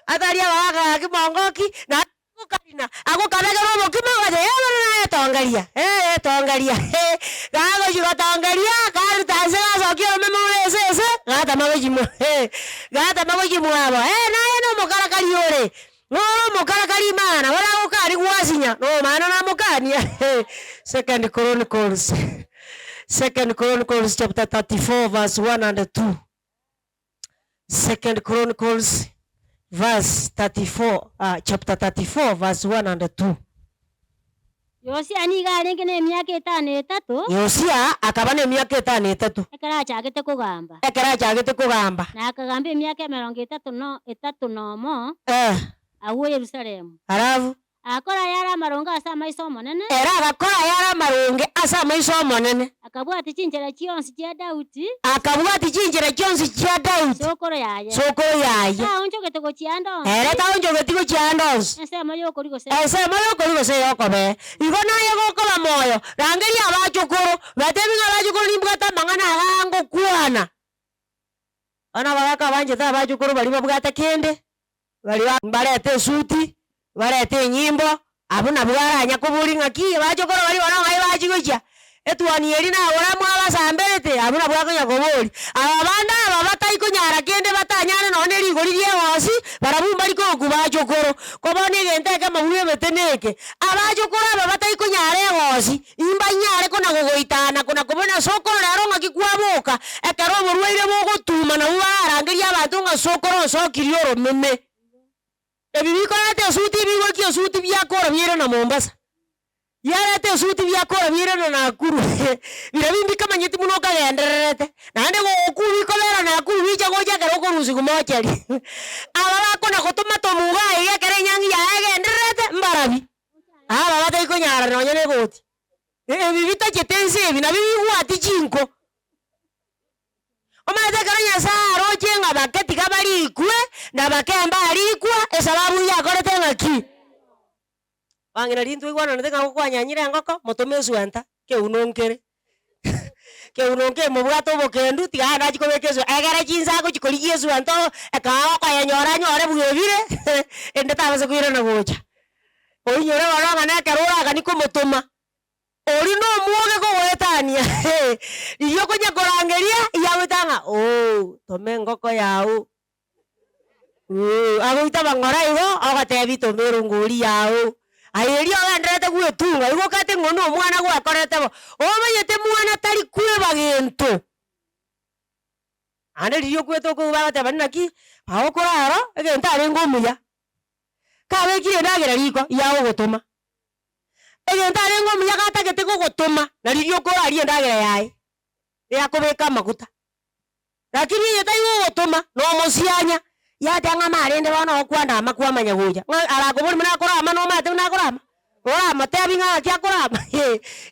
atari abagaka gaki mongoki na. Agokarina, agokabegera obokima, ogoteba, Ee bono naye tongeria, ee tongeria, ee. Gagochia gotongeria, karuta nse gasokia oromeme ore ase ase, gatama gochia mwa gatama gochia mwabo, ee naye na omokarakari ore, nore omokarakari maana, bono agokani gwasinya, nomana namokania Second Chronicles, Second Chronicles chapter 34 verse 1 and 2. Second Chronicles verse 34, ah, chapter 34 verse 1 and 2. Yosia nigo arenge nemiaka etano na etato. Yosia akaba nemiaka etano na etato. Ekero achagete kogamba. Ekero achagete kogamba. Na akagamba emiaka emerongo etato no etato nomo. Eh. Agwo Yerusalemu. Alafu. Agakora ayare amaronge ase amaiso 'Omonene. Ere agakora ayare amaronge ase amaiso 'Omonene. Akabwatia chinchera chionsi chia Daudi. Akabwatia chinchera chionsi chia Daudi. Sokoro yaye. Sokoro yaye. Taonchogete gochia ande onsi. Ere taonchogeti gochia ande onsi. Ensemo y'okoria gose. Ensemo y'okoria gose ey'okobee. Igo naye gokoba moyo, rangeria abachokoro, batebie ng'a abachokoro nimbwate amang'ana aya ngokwana. Bono abagaka abanchete abachokoro baria babwate kende. Baria mbarete esuti, barete enyimbo, abwo nabwo baranya koboria ng'aki bachokoro baria bono ng'ai bachia gochia, etuoni eria nagora mwabasamberete, abwo nabwo akonya koboria. Aba bande aba bataikonyara kende batanyare nonye na erigori ria egosi, barabwo mbari korokwa bachokoro. Ko bono egento ekemo buna emete na eke, abachokoro aba bataikonyara egosi, Imbanyare kona-gogoitana kona-kobuna sokoro rero ng'aki kwaboka, ekero oborwaire bogotuma nabwo bararangerie abanto ng'a sokoro osokirie oromeme. Ebi bikoreta esuti ebigokia esuti biakora biairana Mombasa, biareta esuti biakora biairana Nakuru biria mbikamanyeti buna okagendererete, naende gokwa bikobera Nakuru bicha gocha ekero okorusiwa mochari. Aba bakona gotoma tomuga aiga ekero enyangi yaye egendererete, mbarabi. Aba batari konyara nonye na egoti, ebi bitachete ense ebi nabio bibwati chinko. Omanyete ekero Nyasaye aroche ng'a bake tiga barikwe, na bake mbarikwa, esababu yakorete ng'aki? Bang'ina riria ntwaigwananete ng'a gokwanyanyire engoko, motome eswenta, keuno nkere, keuno nkemobwate obokendu tiga aye nachia kobeka eswe egere chinsa agochia korigia eswenta oo, ekero agokoyenyora anyore bwebire, ende tabasa koirana gocha. Oinyore bono ng'a na ekero oragani komotoma, oria na omwoge kogoetania, riria okonya korangeria, iga agoita ng'a ooh, toma engoko yago. Agoitaba ng'ora igo, ogotebia toma erongori yago. Aye erio ogendererete gwetunga, igo okate ng'a oyio na omwana gwakorete bo, omanyete mwana tari kweba gento. Naende riria okwete okoigwa bagoteba naki, agokorara egento arenge omuya, kabekire endagera riko, yagogotoma. Egento arenge omuya gatagete gogotoma, na riria okoraria endagera yaye, yakobeka amaguta. Lakini oyo tari gogotoma, nomosianya, yateba ng'a amarende bono okwanda ama kwamanya gocha, ng'a arakoborie buna akorama nomanyete buna akorama? Oramotebi ng'a ng'aki akorama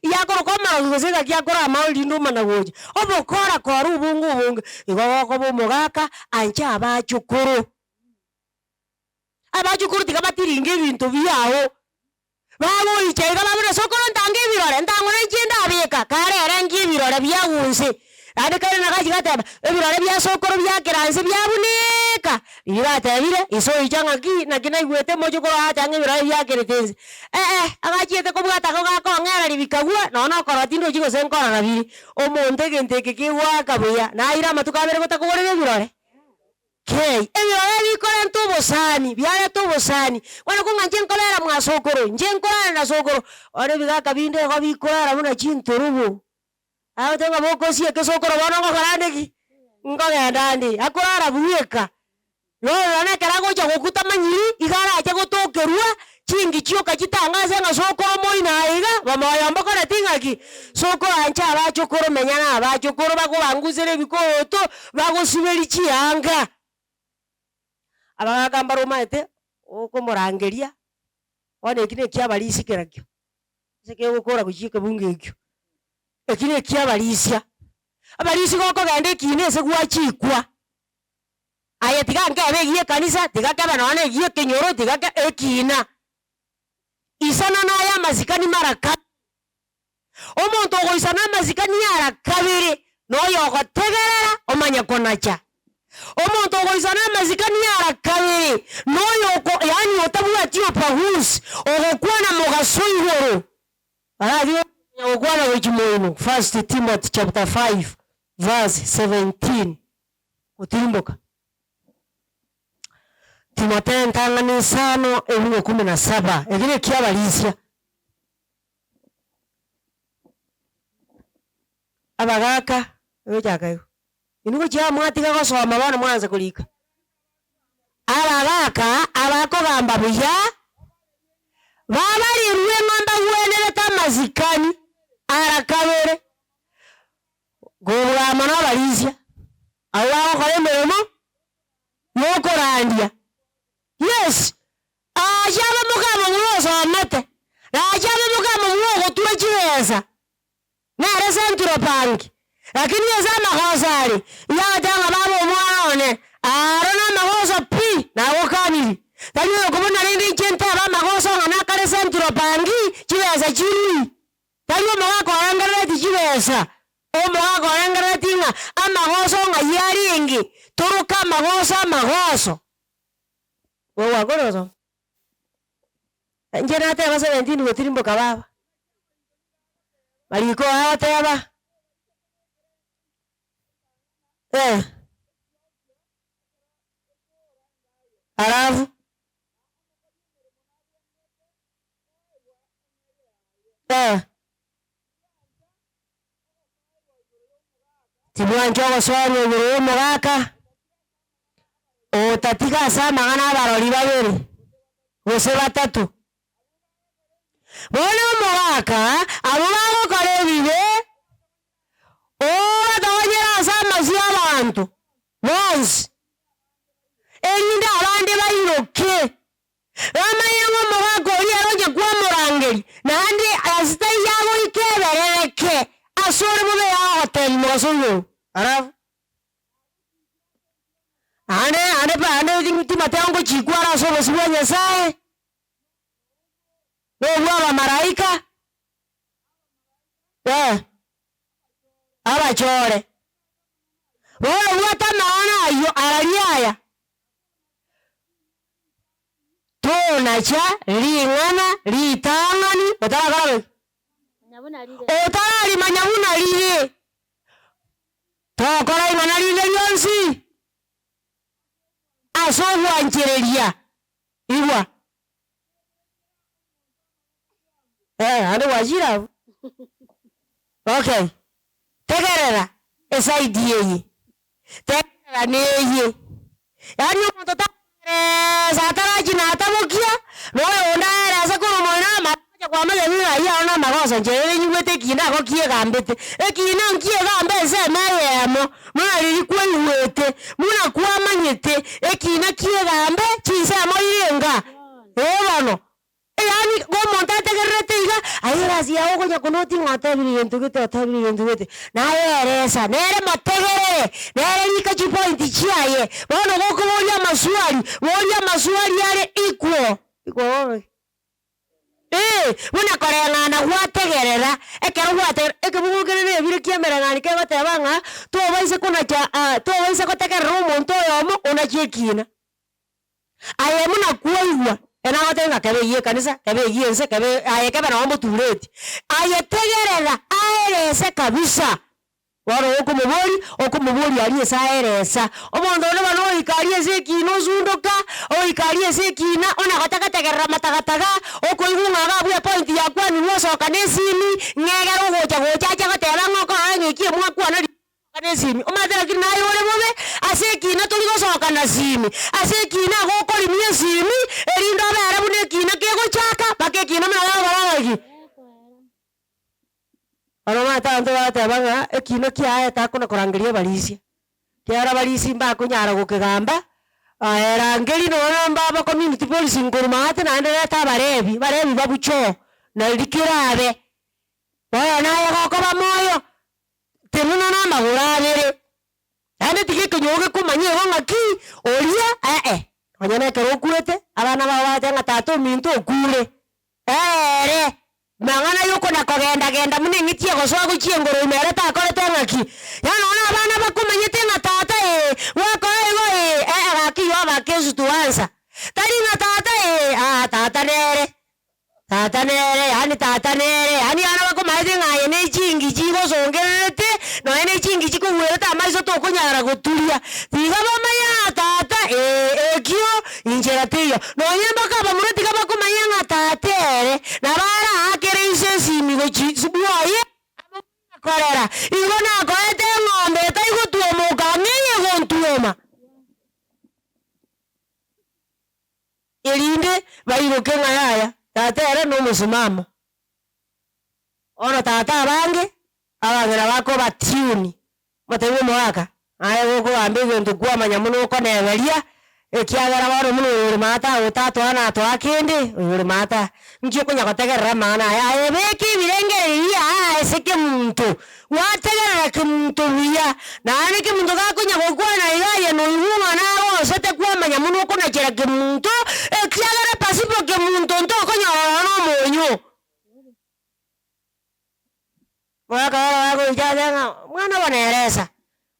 iga akoroka omorogi gose ng'aki akorama erinde omana gocha. Obokora kore obonge obonge, igo gokoba omogaka anche abachukuru. Abachukuru tiga batiringe ebinto biago. Bagoicha iga babuna sokoro ntange ebirore, ntang'u nainche ndabeka, kare ere nki ebirore biagunse. Naende kare nagachi gateba, ebirore bia sokoro biakera nse biabuneeka. Riria batebire, ise oicha ng'aki, naki naigwete mochokoro acha ng'a ebirore biakerete nse. Eh eh, agachiete kobwata ako gakong'ereri bikagwa, nonya na okorora tindochi gose nkorora bire. Omonto egento eke kegoaka buya, naire amatuko abere gotakogorera ebirore. Kei, ebirore bikorenta obosani, biareta obosani. Bono kong'a inche nkobera mwa sokoro, inche nkorara na sokoro, bono ebigaka binde igo bikorara buna chinturubu. Agoteba ng'a bokosieka esokoro bono ngokora ande ki? Nkogenda ande, akorara bweka. Bono nonye ekero agocha gokwa tamanyiri, iga arache gotokerwa, chingi chioka chitangase ng'a sokoro moino aye iga, bomoyo mbokoreti ng'aki? Sokoro anche abachokoro menya na abachokoro bakobangusera ebikoroto, bagosiberia chianga. Abagaka mbare omanyete, okomorangeria, bono eki na ekiabarisia kerakio, ase kegokora gochia ekebungo ekio, eki na ekiabarisia. Abarisia gokogenda ekina ase gwachikwa. Aye tiga nkebe egiya ekanisa, tiga kebe nonya na egiya ekenyoro, tiga ke ekina. Isana naye amasikani mara kabere. Omonto ogoisana amasikani ara kabere, noyo ogotegerera omanye konacha. Omonto ogoisana amasikani ara kabere, noyo oko yaani otabwati ubaguzi, ogokwana mogaso igoro. Bararia okonya gokwana gochia moino, First Timothy chapter 5 verse 17. Gotirimboka. Timotheo entang'ani isano ebungo ikomi na saba, eki nekiabarisia. Abagaka, egochaka igo, inwe gochia aa mwatiga gosoma bono mwansa korika. Abagaka abakogamba buya, babarirwe ng'a mbagwenerete amasikani ara kabere. Kobua mono abarisia, abwo bagokora emeremo y'okorandia. Yes, ache abe mokamomura osomete, na ache abe mokamomura ogotura chibesa, nere Central Bank, lakini ase amagoso are, iga agoteba ng'a baba omwana one, aro namagoso pi, nagokaniri. Tari oyokobuna rende inche ntebe amagoso ng'a nakare Central Bank, chibesa chirui. Tari omogaka orengerereti chibesa, omogaka orengerereti ng'a amagoso ng'ai arenge, toroke amagoso amagoso. Igo gwakora gosoma? Inche nateba 17 gotirimboka baba, mariko agoteba, eh. Alafu. Eh. Tibwancha ogosoerwa igoro y'omogaka, otatiga ase amang'ana abarori babere, gose batato. Bono omogaka, abwo bagokora ebibe, obatogonyere ase amasio y'abanto bonsi, erinde abande bairoke. Bamanye ng'a omogaka oria ere onye kwamorangeria. Otegerereke ase ore bobe yagogotebia mogaso igoro. Alafu naende naende pa naende Timotheo ngochikwa are ase obosio bwa Nyasaye, na obwa abamalaika, eh, abachore. Bono bwata amang'ana ayio araria aya, tonacha ring'ana ritang'ani otarakora ki? Otararimanya buna rire. Tokora ing'ana rinde rionsi ase ogwanchereria. Igwa. Eh, naende gwachire abwo. Okay, tegerera esaidi eye, tegerera neye, yaani omonto takoeresa atarachia na atabokia, na oyonde aerese korwa omoino amagocha kwamanya ng'a ayio aro namagoso inche rende nyigwete ekina igo kiegambete, ekina nkiegamba ensemo eyemo, buna riria kwaigwete, buna kwamanyete, ekina kiegambe chinsemo irenga? Ee bono. Yaani omonto ategererete iga, aye egasi yago okonya konoti ng'a otebire gento gete otebire gento gete, naye eresa, nere motegerere, nere rika chipointi chiaye, bono gokoboria amaswali, boria amaswali are equal, equal bono ki? Eeh, buna koreng'ana gwategerera, ekero gwategerera, ekebugu kere na ebire kia emereng'ani kegoteba ng'a, tobaisa konacha tobaisa gotegerera omonto oyomo onache ekina. Aye buna kwaigwa, ere nagotebie ng'a kebe eyio ekanisa, kebe eyio ense, kebe aye kebe nonye omotureti. Aye tegerera aerese kabisa, bono okomoboria, okomoboria aria ase aeresa. Omonto onde bono oika aria ase ekina osundoka, oika aria ase ekina, ona gotagategerera matagataga, okoigwa ng'a iga abwo epoint yakwanirwe osoka na esimi, ng'a egere ogocha gocha ache goteba ng'a okorora ng'a eki emwakwana ri. Gosoka nesimi, omanyete lakini naye ore bobe, ase ekina tori gosoka na simi, ase ekina igo okorimia esimi, erinde obere buna ekina kegochaka mpaka ekina buna gekogora ng'aki? Bono omanyete abanto bagoteba ng'a ekina kiaye takona korangeria abarisia, kiagera abarisia mbakonyara gokegamba, aye rangeria nonya mbaba community policing korwa maate naende reta abarebi, abarebi babuche oo, nari kerabe. Bono naye gokoba moyo. Tenena namagoro abere, naende tiga ekenyoro gekomanye igo ng'aki oria ee, nonya na ekero okwete, abana bao bagoteba ng'a tata ominto okure, ere mang'ana ya okona kogenda genda buna eng'iti egosoa gochia engoro ime ere takorete ng'aki. Yaani nonya na abana bakomanyete ng'a tata ee, gwakora igo ee, ee gaki you have a case to answer. Tari ng'a tata ee, aa tata nere. Tata nere, yaani tata nere, yaani abana bakomaete ng'a aye ne chingichi igosongererete, nonya ne chingichi kogwerete amaiso tokonyara goturia. Tiga bamanye ng'a tata ee, ekio inchera teiyo. Nonya mpaka abamura tiga bakomanya ng'a tata ere, nabo araakere inse esimi gochi bwoye, korera, igo nakoete eng'ombe etaigotwomoka ang'e eye egontwoma. Erinde bairoke ng'a yaya, tata ere nomosimamo. Bono tata abange, abang'ina bakoba tune, omotebi omogaka, aye gokogamba egento kwamanya buna okoneberia, ekiagera bono buna oyo ore maate agotatoa natoa kende, oyo ore maate aa, nki okonya gotegerera amang'ana aya, aye beka ebirengererio biaaa ase kemunto, Gwategerera kemunto buya, naende kemunto gakonya gokwana iga aye noigwe ng'a nagosete kwamanya mono okonachera kemunto, ekiagera pasipo kemunto ntokonyora nonya nomonyo. Omogaka oro agoicha ase ng'a omwana obo neresa.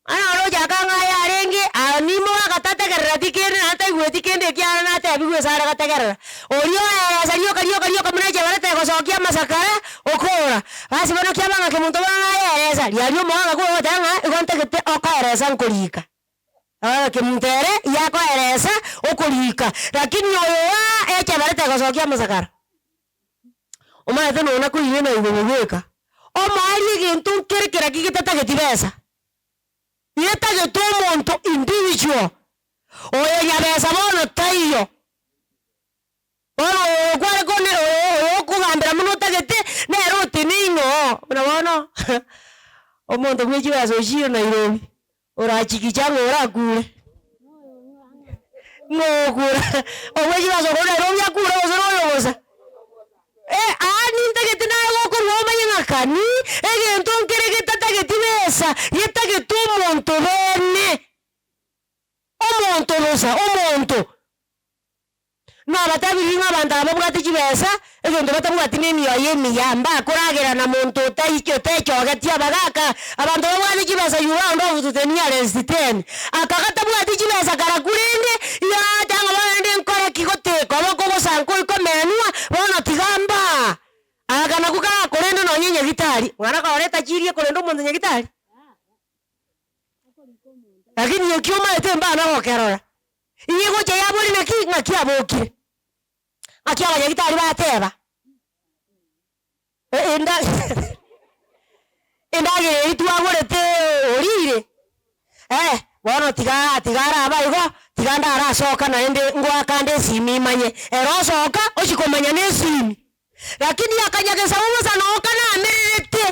Mwana oro ochaka ng'a aye arenge, aa nimo agatategerereti kende naende taigweti kende ekiagera natebigwe ase are gotegerera. Oria oeresa rioka rioka rioka buna echeberete egosokia amasakara, okora. Basi bono kiaba ng'a kemonto bono nayeresa, riaria omogaka korwa ogoteba ng'a igo ntagete okoeresa nkorika. Bono kemonto ere yakoeresa okorika, lakini oyo waa echeberete egosokia amasakara. Omanyete nonya koirena igoro bweka, omoerio egento nkere keraki getatageti besa, getagete omonto individual, oyo nyabesa bono taiyo. Bono oyo okware kone oyo oyo okogambera buna otagete, nere oteneine oo, buna bono omonto bwe chibesa ochire Nairobi, orachikiche ang'e orakure. Ng'o okure? Obwe chibesa okorwa Nairobi akure gose noyo bosa? Eh, aa nintagete naye gokorwa omanye ng'a kani, egento nkere getatageti besa, getagete omonto bene. Omonto bosa, omonto. Nabatebirie ng'a abanto aba babwate chibesa, egento batabwati na emioyo emiya, mbakoragera na monto otai otechogeti abagaka, abanto babwate chibesa you round off to the nearest ten. Aka gatabwati chibesa karakwo rende, igo agoteba ng'a bono rende nkore ki goteka obo kogosanka oikomenwa, bono tiga mbaa. Aka nakwo karakorende nonye nyagitari, mwana koreta chirie korende omonto nyagitari? Lakini ekio omaete mbana gokerora. Iga egocha yabori naki? Ng'aki abokire? Ng'aki abanyagitari bateba? Enda endagera eria twagorete orire? Eh, bono tiga tiga arabe igo, tiga ndarasoka naende ngoaka nde esimi imanye. Ere osoka, ochia komanya na esimi. Lakini akanyagesabu bosa noo kanamererete,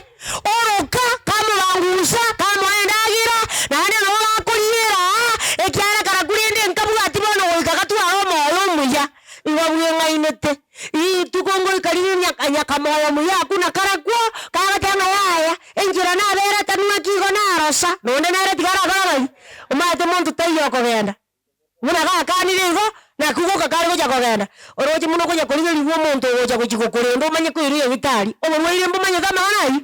oroka, kamobangusa, kamoa endagera, naende nabo bakoriera aa, ekiagera karakwo rende nkabwati bono goika gatware omoyo omuya. Igo bweng'ainete, rituko ngoika riria nyaka nyakamoyo muya akwo na karakwo, kagoteba ng'a yaya, enchera nabere atanwa ki igo narosa, nonde nere tiga arakore ng'ai? Omanyete monto taiyo okogenda. Buna gakanire igo, naki goka kare gocha kogenda, oroche buna okonya korigerigwa omonto ogocha gochia gokorenda omanye koirwa nyagetari, oborwaire mbomanyete amang'ana ayio?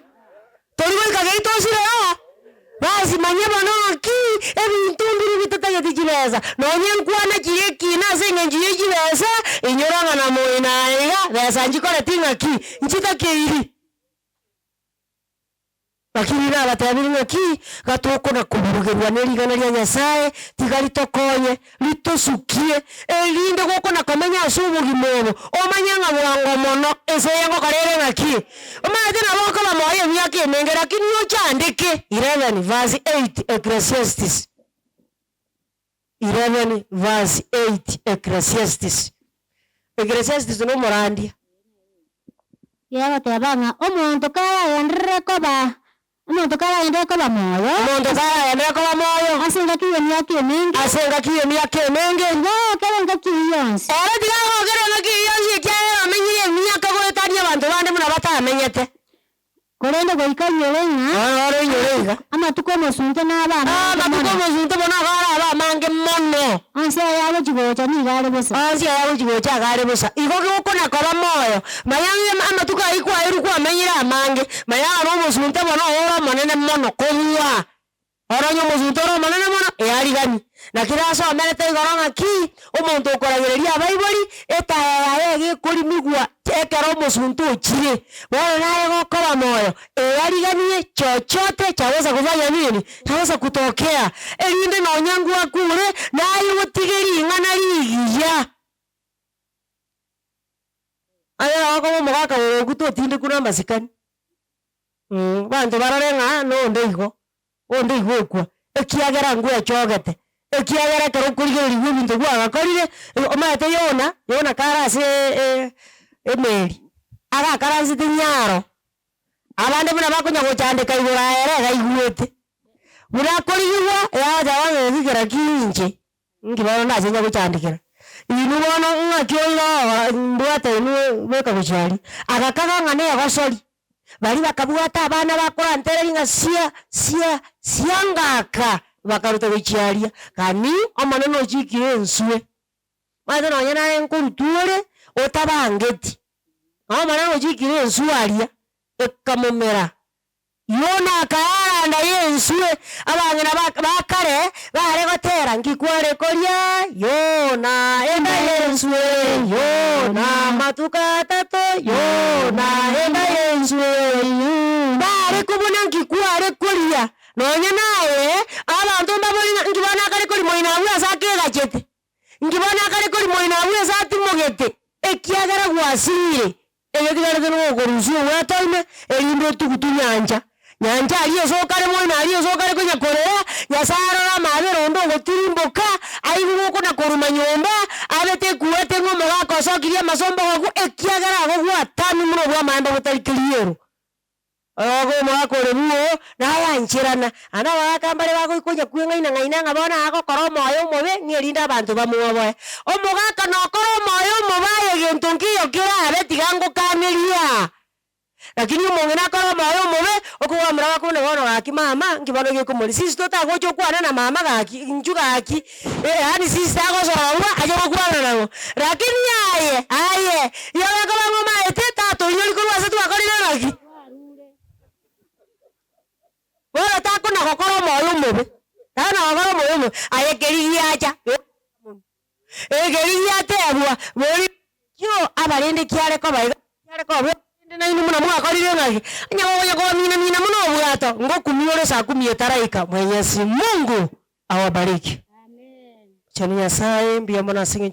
Tori goika geita osire oo, basi manya bono ng'aki ebinto mbiri bitatageti chibesa, nonye nkwana chiria ekina ase eng'encho ye chibesa, inyora ng'a na moino aye iga, besa nchikoreti ng'aki? Nchitakeiri. Lakini nabatebirie ng'aki, gatokona koburugerwa ne ring'ana ria Nyasae, tiga ritokonye, ritosukie, erinde gokona komenya ase obogima obo, omanye ng'a bwango mono ense eye ngokora ere ng'aki? Omanyete nabo okoba moyo emiaka emenge lakini ochandeke. 11 verse 8 Ecclesiastes 11 verse 8 Ecclesiastes Ecclesiastes na omorandia. Gegoteba ng'a omonto karagenderere koba, omonto karagenderere koba moyo. Omonto karagenderere koba moyo. Ase engaki y'emiaka emenge. Ase engaki y'emiaka emenge. Tiga agokere engaki eyio yonsi. Ere tiga agokere engaki eyio yonsi ekiagera omenyire emiaka goetania abanto bande buna batamenyete. Korende goika inyore ng'a Bono ore inyore iga. amatuko 'omosunte nabe amange Amatuko mono. 'omosunte bono iga arabe amange mono. Onsi aya agochia gocha nigo are bosa. Onsi aya agochia gocha iga are bosa. Igo gokona koba moyo, manya ng'a amatuko ayio kwaerwe kwamenyire amange, manya ng'a nomosunte bono ore omonene mono kobua. Oro onye omosunte ore omonene mono, eariganie. Naki nasomerete igoro ng'aki, omonto okoragereria abaibori, etaya yaye iga ekorimigwa ekero omosunte ochire. Bono naye gokoba moyo, eariganie chochote chaweza kufanya nini? Chaweza kutokea, erinde nonya ngwakure, naye otige ring'ana rigiya. Aye nabo okoba omogaka ore okwo totindekwa na amasikani. Abanto barore ng'a nonde igo, onde igo okwa, ekiagera ngwechogete, ekiagera ekero okorigererigwa ebinto gwagakorire, omanyete Yona, Yona kare ase emeri, agakaransete nyaro, abande buna bakonya gochandeka igoro aye ere iga aigwete, buna akorigigwa, yagoteba ng'a eki kera ki inche. Inki bono ndache nyagochandekera? Inwe bono ng'aki oira ogokora mbwate inwe beka gochia aria. Agakaga ng'a negosori, baria bakabwata abana bakorantereria ng'a sia sia siangaka, bakaruta gochia aria. Kani, Omonene ochikire enswe, omanyete nonye naye nkorutwa ore, otabangeti, Omonene ochikire enswe aria, ekamomera. Yona akaaranda y'enswe, abang'ina ba ba kare bare gotera, Nki kware koria, Yona, enda y'enswe, Yona, amatuko atato, Yona, enda y'enswe, Bare kobuna nki kware koria, nonya naye, abanto mbabori ng'a nki bono akare koria moino abwo ase akegachete, nki bono akare koria moino abwo ase atimogete, ekiagera gwasinyire. Egetigarete nogokorusia obwato ime, erinde otugutwe nyancha. Nyancha aria ase okare moino aria ase okare konya korera, Nyasae arore amaabera onde ogotirimboka, aigwe gokona koruma nyomba, abete ekuete ng'a omogaka osokirie amasombo gokwa, ekiagera agwo gwatami buna obw'amaemba botari keriero. Oyogo omogaka ore buo, nayancherana, naende abagaka mbare bagoika onya kweng'aina ng'aina ng'a bono agokora omoyo omobe, ng'a erinde abanto bamwoboe. Omogaka nokora omoyo omobe aye gento nkeiyo kerabe tiga ngokaneria. Lakini omong'ina akore omoyo omobe, okobwamura bakobuna bono gaki mama, nki bono gekomori, sister otagocha okwane na mama gaki, inchuo gaki, yaani sister agosororwa ache gokwana nang'o. Lakini aye, aye, igo gekoba ng'a omaete, tatoinyori korwa ase twakorire ng'aki? Bono takona gokora omoyo omobe, takona gokora omoyo omobe, aye keria giacha. Ekeri giatebwa, bori kio abarende kiare koba iga, kiare koba buya rende nainwe buna mwakorire ng'aki, onye gokonya komina-mina buna obwato, ngokumia ore saa kumi etaraika, Mwenyezi Mungu awabariki. Amen. Chenu Nyasaye, mbuya mono ase eng'encho.